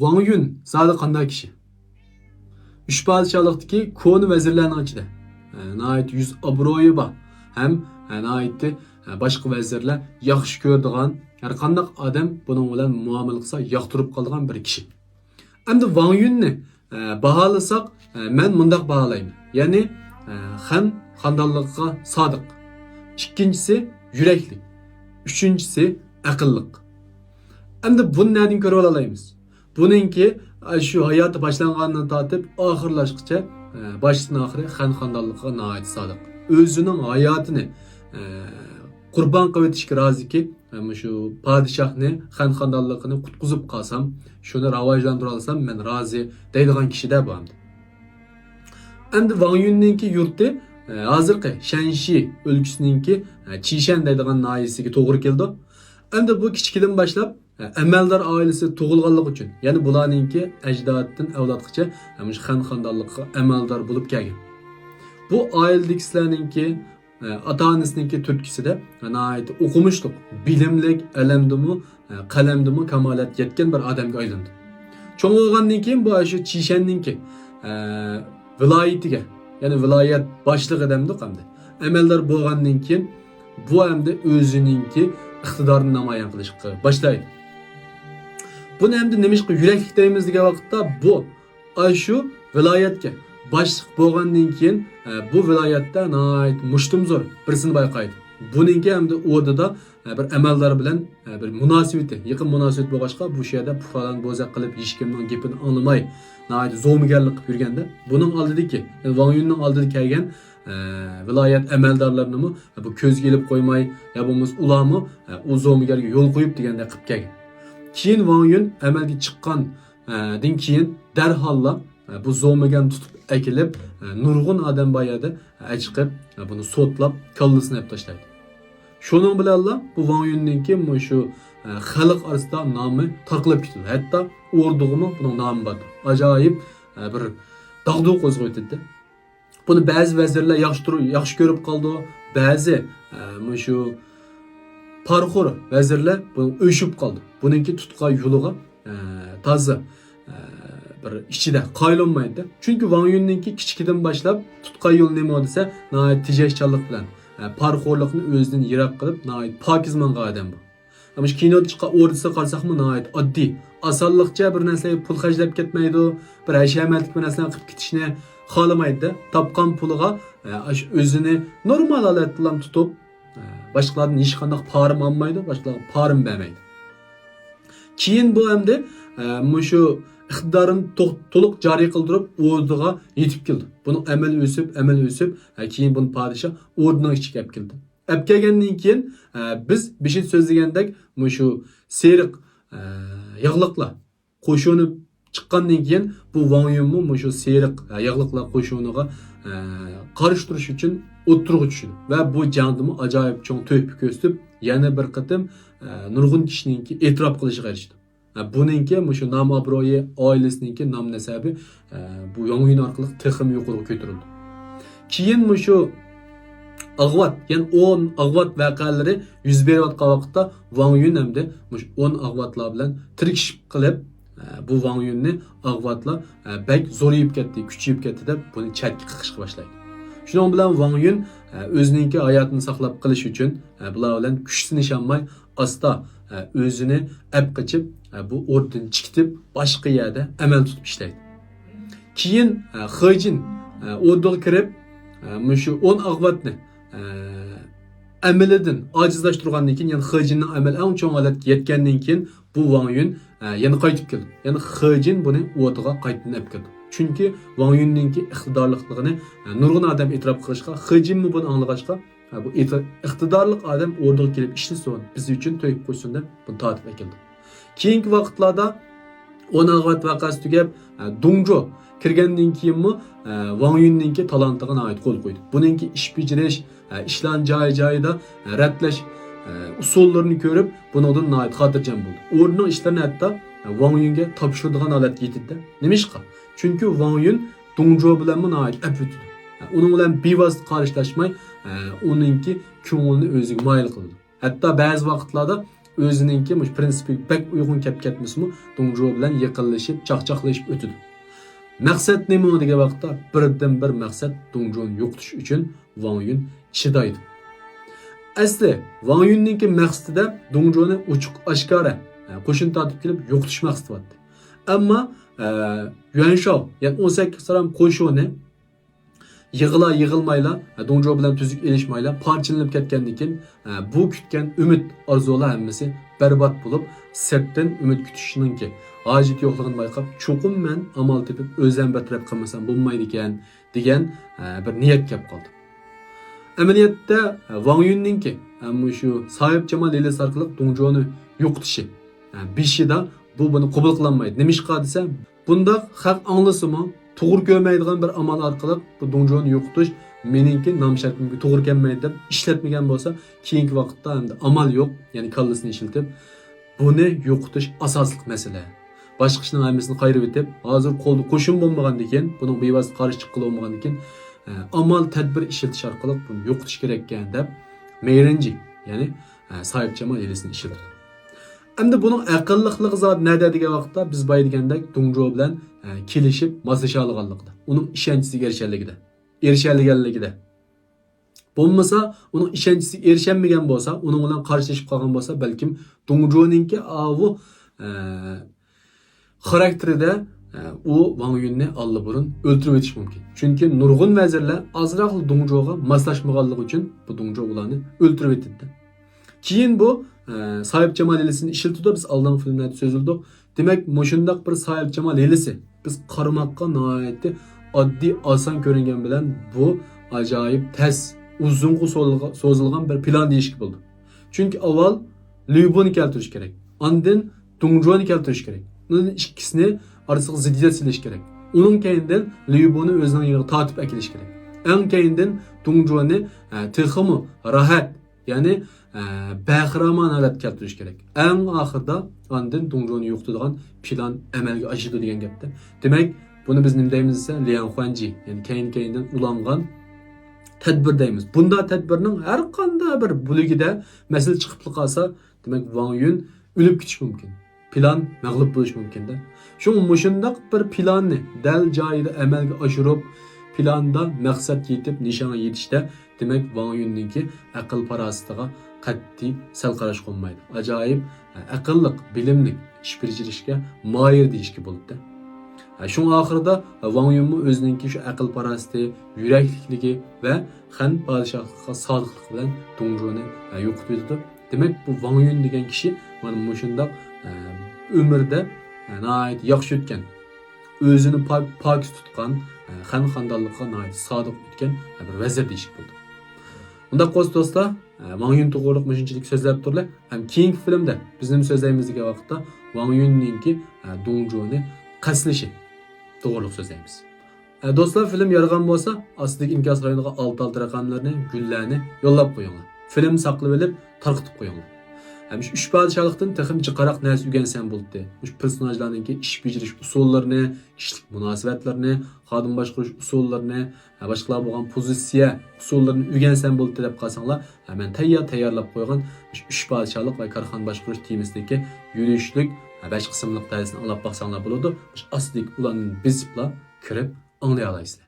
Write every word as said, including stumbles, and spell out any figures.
ۋاڭ يۈن زادى قانداق كىشى؟ ئۈچ پادىشاھلىقتىكى كونا ۋەزىرلەرنىڭ ئىچىدە، ئە، ناھايىتى يۈز ئابرۇيى بار ھەم، ئە، ناھايىتى، ئە، باشقا ۋەزىرلەر ياخشى كۆرىدىغان، ھەر قانداق ئادەم بۇنىڭ بىلەن مۇئامىلە قىلسا ياقتۇرۇپ قالىدىغان بىر كىشى. ئەمدى ۋاڭ يۈننى، ئە، باھالىساق، ئە، مەن مۇنداق باھالايمەن. يەنى، ئە، خەن خاندانلىقىغا سادىق. ئىككىنچىسى يۈرەكلىك. ئۈچىنچىسى ئەقىللىق. ئەمدى بۇنى نەدىن كۆرۈۋالالايمىز؟ بۇنىڭكى، ئە، شۇ ھاياتى باشلانغاندىن تارتىپ ئاخىرلاشقىچە، ئە، باشتىن ئاخىرى خەن خاندانلىقىغا ناھايىتى سادىق. ئۆزىنىڭ ھاياتىنى، ئە، قۇربان قىلىۋېتىشكە رازىكى، مۇشۇ پادىشاھنى، خەن خاندانلىقىنى قۇتقۇزۇپ قالسام، شۇنى راۋاجلاندۇرالىسام، مەن رازى دەيدىغان كىشىدە بۇ ئەمدى. ئەمدى ۋاڭ يۈننىڭكى يۇرتى، ئە، ھازىرقى شەنشى ئۆلكىسىنىڭكى، ئە، چىشەن دەيدىغان ناھىيەسىگە توغرا كېلىدۇ. ئەمدى بۇ كىچىكىدىن باشلاپ، ئە، ئەمەلدار ئائىلىسى تۇغۇلغانلىقى ئۈچۈن، يەنى بۇلارنىڭكى ئەجدادتىن ئەۋلادقىچە، ئە، مۇشۇ خەن خاندانلىقىغا ئەمەلدار بولۇپ كەلگەن. بۇ ئائىلىدىكىسىلەرنىڭكى ئاتا-ئانىسىنىڭكى تۈرتكىسىدە ناھايىتى ئوقۇمۇشلۇق، بىلىملىك، ئەلەمدىمۇ، قەلەمدىمۇ كامالەتكە يەتكەن بىر ئادەمگە ئايلاندى. چوڭ بولغاندىن كېيىن بۇ شۇ چىشەننىڭكى، ئە، ۋىلايىتىگە، يەنى ۋىلايەت باشلىقى دەمدۇق ئەمدى. ئەمەلدار بولغاندىن كېيىن بۇ ئەمدى ئۆزىنىڭكى ئىقتىدارىنى نامايان قىلىشقا باشلايدۇ. بۇنى ئەمدى نېمىشقا يۈرەكلىك دەيمىز دېگەن ۋاقىتتا، بۇ ئاشۇ ۋىلايەتكە باشلىق بولغاندىن كېيىن، ئە، بۇ ۋىلايەتتە ناھايىتى مۇشتۇمزور بىرسىنى بايقايدۇ. بۇنىڭكى ئەمدى ئوردىدا، ئە، بىر ئەمەلدار بىلەن، ئە، بىر مۇناسىۋىتى، يېقىن مۇناسىۋەت بولغاچقا، بۇ شۇ يەردە پۇخادان بوزەك قىلىپ، ھېچكىمنىڭ گېپىنى ئاڭلىماي، ناھايىتى زومىگەرلىك قىلىپ يۈرگەندە، بۇنىڭ ئالدىدىكى، يەنى ۋاڭ يۈننىڭ ئالدىدا كەلگەن، ئە، ۋىلايەت ئەمەلدارلىرىنىمۇ، ئە، بۇ كۆزگە ئىلىپ قويماي، يا بولمىسا ئۇلارمۇ، ئە، ئۇ زومىگەرگە يول قويۇپ دېگەندەك قىلىپ كەلگەن. كېيىن ۋاڭ يۈن ئەمەلگە چىققان، ئە، دىن كېيىن دەرھاللا، ئە، بۇ زومىگەرنى تۇتۇپ ئەكېلىپ، ئە، نۇرغۇن ئادەم بار يەردە، ئە، ئەچىقىپ، ئە، بۇنى سوتلاپ، كاللىسىنى ئېلىپ تاشلايدۇ. شۇنىڭ بىلەنلا بۇ ۋاڭ يۈننىڭكى مۇشۇ، ئە، خەلق ئارىسىدا نامى تارقىلىپ كېتىدۇ. ھەتتا ئوردىغىمۇ بۇنىڭ نامى بار. ئاجايىپ، ئە، بىر داغدۇغا قوزغىۋېتىدۇ. بۇنى بەزى ۋەزىرلەر ياخشى تۇر-، ياخشى كۆرۈپ قالىدۇ. بەزى، ئە، مۇشۇ پارىخور ۋەزىرلەر بۇنى ئۆچۈپ قالىدۇ. بۇنىڭكى تۇتقان يولىغا، ئە، تازا، ئە، بىر ئىچىدە قايىل بولمايدۇ. چۈنكى ۋاڭ يۈننىڭكى كىچىكىدىن باشلاپ تۇتقان يولى نېمە دېسە، ناھايىتى تېجەشچانلىق بىلەن، ئە، پارىخورلۇقنى ئۆزىدىن يىراق قىلىپ، ناھايىتى پاكىز ماڭغان ئادەم بۇ. مۇشۇ كىنودا چىققان ئوردىسىغا قارىساقمۇ ناھايىتى ئاددىي. ئاسانلىقچە بىر نەرسىگە پۇل خەجلەپ كەتمەيدۇ، بىر ھەشەمەتلىك بىر نەرسىلەرنى قىلىپ كېتىشنى خالىمايدۇ. تاپقان پۇلىغا، ئە، ئاشۇ ئۆزىنى نورمال ھالەتتىلا تۇتۇپ، ئە، باشقىلاردىن ھېچقانداق پارىم ئالمايدۇ، باشقىلارغا پارىم بەرمەيدۇ. كېيىن بۇ ئەمدى، ئە، مۇشۇ ئىقتىدارىنى تو-، تولۇق جارى قىلدۇرۇپ، ئوردىغا يېتىپ كېلىدۇ. بۇنىڭ ئەمەل ئۆسۈپ، ئەمەل ئۆسۈپ، ئە، كېيىن بۇنى پادىشاھ ئوردىنىڭ ئىچىگە ئەپ كېلىدۇ. ئەپ كەلگەندىن كېيىن، ئە، بىز بېشىدا سۆزلىگەندەك مۇشۇ سېرىق، ئە، ياغلىقلار قوشۇنى چىققاندىن كېيىن بۇ ۋاڭ يۈنمۇ مۇشۇ سېرىق، ئە، ياغلىقلار قوشۇنىغا، ئە، قارشى تۇرۇش ئۈچۈن ئوتتۇرىغا چۈشىدۇ ۋە بۇ جەڭدىمۇ ئاجايىپ چوڭ تۆھپە كۆرسىتىپ، يەنە بىر قېتىم، ئە، نۇرغۇن كىشىنىڭكى ئېتىراپ قىلىشىغا ئېرىشىدۇ. ھە، بۇنىڭكى مۇشۇ نام-ئابرۇيى، ئائىلىسىنىڭكى نام-نەسەبى، ئە، بۇ ۋاڭ يۈن ئارقىلىق تېخىمۇ يۇقىرىغا كۆتۈرۈلدى. كېيىن مۇشۇ ئاغۋات، يەنى ئون ئاغۋات ۋەقەلىرى يۈز بېرىۋاتقان ۋاقىتتا ۋاڭ يۈن ئەمدى مۇشۇ ئون ئاغۋاتلار بىلەن تىركىشىپ قېلىپ، ئە، بۇ ۋاڭ يۈننى ئاغۋاتلار، ئە، بەك زورىيىپ كەتتى، كۈچىيىپ كەتتى دەپ بۇنى چەتكە قېقىشقا باشلايدۇ. شۇنىڭ بىلەن ۋاڭ يۈن، ئە، ئۆزىنىڭكى ھاياتىنى ساقلاپ قېلىش ئۈچۈن، ئە، بۇلار بىلەن كۈچ سىنىشالماي، ئاستا، ئە، ئۆزىنى ئەپ قېچىپ، ئە، بۇ ئوردىدىن چىقىتىپ، باشقا يەردە ئەمەل تۇتۇپ ئىشلەيدۇ. كېيىن، ئە، خېجىن، ئە، ئوردىغا كىرىپ، ئە، مۇشۇ ئون ئاغۋاتنى، ئە، ئەمىلىدىن ئاجىزلاشتۇرغاندىن كېيىن، يەنى خېجىننىڭ ئەمىلى ئەڭ چوڭ ھالەتكە يەتكەندىن كېيىن، بۇ ۋاڭ يۈن، ئە، يەنە قايتىپ كېلىدۇ. يەنى خېجىن بۇنى ئوردىغا قايتىدىن ئەپ كېلىدۇ. چۈنكى ۋاڭ يۈننىڭكى ئىقتىدارلىقلىقىنى، ئە، نۇرغۇن ئادەم ئېتىراپ قىلىشقا، خېجىنمۇ بۇنى ئاڭلىغاچقا، ھە، بۇ ئېتى-، ئىقتىدارلىق ئادەم ئوردىغا كېلىپ ئىشلىسۇن، بىز ئۈچۈن تۆھپە قوشسۇن دەپ بۇنى تارتىپ ئەكەلدى. كېيىنكى ۋاقىتلاردا ئون ئاغۋات ۋەقەسى تۈگەپ، ھە، دۇڭجۇ كىرگەندىن كېيىنمۇ، ھە، ۋاڭ يۈننىڭكى تالانتىغا ناھايىتى قول قويدى. بۇنىڭكى ئىش بېجىرىش، ھە، ئىشلارنى جايى-جايىدا، ھە، رەتلەش، ھە، ئۇسۇللىرىنى كۆرۈپ، بۇنىڭدىن ناھايىتى خاتىرجەم بولدى. ئوردىنىڭ ئىشلىرىنى ھەتتا، ھە، ۋاڭ يۈنگە تاپشۇرىدىغان ھالەتكە يېتىدى. نېمىشقا؟ چۈنكى ۋاڭ يۈن دۇڭجۇ بىلەنمۇ ناھايىتى ئەپ ئۆتىدۇ. ھە، ئۇنىڭ بىلەن بىۋاسىتە قارشىلاشماي، ھە، ئۇنىڭكى كۆڭلىنى ئۆزىگە مايىل قىلىدۇ. ھەتتا بەزى ۋاقىتلاردا ئۆزىنىڭكى مۇشۇ پىرىنسىپىگە بەك ئۇيغۇن كەپ كەتمىسىمۇ، دۇڭجۇ بىلەن يېقىنلىشىپ، چاقچاقلىشىپ ئۆتىدۇ. مەقسەت نېمە دېگەن ۋاقىتتا، بىردىنبىر مەقسەت دۇڭجۇنى يوقىتىش ئۈچۈن ۋاڭ يۈن چىدايدۇ. ئەسلى ۋاڭ يۈننىڭكى مەقسىتىدە دۇڭجۇنى ئوچۇق ئاشكارا، ئە، قوشۇن تارتىپ كېلىپ يوقىتىش مەقسىتى بار ئىدى. ئەمما، ئە، يۈەنشاۋ، يەنى ئون سەككىز تارام قوشۇنى يىغىلا يىغىلمايلا، ئە، دۇڭجۇ بىلەن تۈزۈك ئېلىشمايلا پارچىلىنىپ كەتكەندىن كېيىن، ئە، بۇ كۈتكەن ئۈمىد، ئارزۇلار ھەممىسى بەربات بولۇپ، سىرتتىن ئۈمىد كۈتۈشنىڭكى ھاجىتى يوقلۇقىنى بايقاپ، چوقۇم مەن ئامال تېپىپ ئۆزۈم بىر تەرەپ قىلمىسام بولمايدىكەن، دېگەن، ئە، بىر نىيەت كەپ قالدى. ئەمەلىيەتتە، ئە، ۋاڭ يۈننىڭكى، ئە، مۇشۇ ساھىبجامال ھىيلىسى ئارقىلىق دۇڭجۇنى يوقىتىشى، ئە، بېشىدا بۇ بۇنى قوبۇل قىلالمايدۇ. نېمىشقا دېسە، بۇنداق خەق ئاڭلىسىمۇ، توغرا كۆرمەيدىغان بىر ئامال ئارقىلىق بۇ دۇڭجۇنى يوقىتىش مېنىڭكى نام شەرىپىمگە توغرا كەلمەيدۇ دەپ ئىشلەتمىگەن بولسا، كېيىنكى ۋاقىتتا ئەمدى ئامال يوق، يەنى كاللىسىنى ئىشلىتىپ، بۇنى يوقىتىش ئاساسلىق مەسىلە. باشقا ئىشنىڭ ھەممىسىنى قايرىۋېتىپ، ھازىر قولدا قوشۇن بولمىغاندىكىن، بۇنىڭ بىۋاسىتە قارشى چىققىلى بولمىغاندىكىن، ئە، ئامال، تەدبىر ئىشلىتىش ئارقىلىق بۇنى يوقىتىش كېرەككەن دەپ، مېيرىنجى، يەنى، ئە، ساھىبجامال ھىيلىسىنى ئىشلىتىدۇ. ئەمدى بۇنىڭ ئەقىللىقلىقى زادى نەدە دېگەن ۋاقىتتا، بىز بايا دېگەندەك دۇڭجۇ بىلەن، ئە، كېلىشىپ ماسلىشالىغانلىقىدا، ئۇنىڭ ئىشەنچىسىگە ئېرىشەلىگىدە، ئېرىشەلىگەنلىكىدە. بولمىسا، ئۇنىڭ ئىشەنچىسىگە ئېرىشەلمىگەن بولسا، ئۇنىڭ بىلەن قارشىلىشىپ قالغان بولسا، بەلكىم دۇڭجۇنىڭكى ئاۋۇ، ئە، خاراكتېرىدە، ئە، ئۇ ۋاڭ يۈننى ئاللىبۇرۇن ئۆلتۈرۈۋېتىشى مۇمكىن. چۈنكى نۇرغۇن ۋەزىرلەر ئازراقلا دۇڭجۇغا ماسلاشمىغانلىقى ئۈچۈن بۇ دۇڭجۇ ئۇلارنى ئۆلتۈرۈۋېتىدۇ. كېيىن بۇ، ئە، ساھىبجامال ھىيلىسىنى ئىشلىتىدۇ. بىز ئالدىنقى فىلىملەردە سۆزلىدۇق. دېمەك، مۇشۇنداق بىر ساھىبجامال ھىيلىسى بىز قارىماققا ناھايىتى ئاددىي، ئاسان كۆرۈنگەن بىلەن، بۇ ئاجايىپ تەس، ئۇزۇنغا سوزۇلغا-، سوزۇلغان بىر پىلان دېيىشكە بولىدۇ. چۈنكى ئاۋۋال ليۇبۇنى كەلتۈرۈش كېرەك، ئاندىن دۇڭجۇنى كەلتۈرۈش كېرەك، ئۇنىڭ ئىككىسىنى ئارىسىغا زىددىيەت سېلىش كېرەك. ئۇنىڭ كەينىدىن ليۇبۇنى ئۆزىنىڭ يېنىغا تارتىپ ئەكېلىش كېرەك. ئەڭ كەينىدىن دۇڭجۇنى، ئە، تېخىمۇ راھەت، يەنى، ئە، بەخىرامان ھالەتكە كەلتۈرۈش كېرەك. ئەڭ ئاخىرىدا ئاندىن دۇڭجۇنى يوقىتىدىغان پىلان ئەمەلگە ئاشىدۇ دېگەن گەپتە. دېمەك، بۇنى بىز نېمە دەيمىز دېسە، لياڭ خۇەنجى، يەنى كەينى-كەينىدىن ئۇلانغان تەدبىر دەيمىز. بۇنداق تەدبىرنىڭ ھەر قانداق بىر بۆلىكىدە مەسىلە چىقىپلا قالسا، دېمەك، ۋاڭ يۈن ئۆلۈپ كېتىشى مۇمكىن. پىلان مەغلۇپ بولۇشى مۇمكىن-دە. شۇڭا مۇشۇنداق بىر پىلاننى دەل جايىدا ئەمەلگە ئاشۇرۇپ، پىلاندا مەقسەت يېتىپ، نىشانغا يېتىشتە، دېمەك، ۋاڭ يۈننىڭكى ئەقىل-پاراسىتىغا قەتئىي سەل قاراشقا بولمايدۇ. ئاجايىپ ئەقىللىق، بىلىملىك، ئىش بېجىرىشكە ماھىر دېيىشكە بولىدۇ. شۇڭا ئاخىرىدا ۋاڭ يۈنمۇ ئۆزىنىڭكى شۇ ئەقىل-پاراسىتى، يۈرەكلىكلىكى ۋە خەن پادىشاھلىقىغا سادىقلىقى بىلەن دۇڭجۇنى يوقىتىۋېتىدۇ. دېمەك، بۇ ۋاڭ يۈن دېگەن كىشى مانا مۇشۇنداق، ئە، ئۆمرىدە، ئە، ناھايىتى ياخشى ئۆتكەن، ئۆزىنى پاك، پاكىز تۇتقان، ئە، خەن خاندانلىقىغا ناھايىتى سادىق ئۆتكەن، ئە، بىر ۋەزىر دېيىشكە بولىدۇ. ئۇنداق بولسا دوستلار، ئە، ۋاڭ يۈن توغرۇلۇق مۇشۇنچىلىك سۆزلەپ تۇرلى. ھەم كېيىنكى فىلىمدە بىز نېمە سۆزلەيمىز دېگەن ۋاقىتتا ۋاڭ يۈننىڭكى، ئە، دۇڭجۇنى قەستلىشى توغرۇلۇق سۆزلەيمىز. ئە، دوستلار، فىلىم يارىغان بولسا، ئاستىدىكى ئىنكاس رايونىغا ئالتە-ئالتە رەقەملەرنى، گۈللەرنى يوللاپ قويۇڭلار. فىلىم ساقلىۋېلىپ، تارقىتىپ قويۇڭلار. ھەم شۇ ئۈچ پادىشاھلىقتىن تېخىمۇ جىقراق نەرسە ئۆگەنسەم بولدى. مۇشۇ پېرسوناژلارنىڭكى ئىش بېجىرىش ئۇسۇللىرىنى، كىشىلىك مۇناسىۋەتلىرىنى، خادىم باشقۇرۇش ئۇسۇللىرىنى، ھە، باشقىلار بولغان پوزىتسىيە ئۇسۇللىرىنى ئۆگەنسەم بولدى دەپ قالساڭلار، ھە، مەن تەييار تەييارلاپ قويغان مۇشۇ ئۈچ پادىشاھلىق ۋە كارخانا باشقۇرۇش تېمىسىدىكى يۈرۈشلۈك، ھە، بەش قىسىملىق دەرسنى ئاڭلاپ باقساڭلار بولىدۇ. مۇشۇ ئاستىدىكى ئۇلارنى بېسىپلا كىرىپ ئاڭلىيالايسىلەر.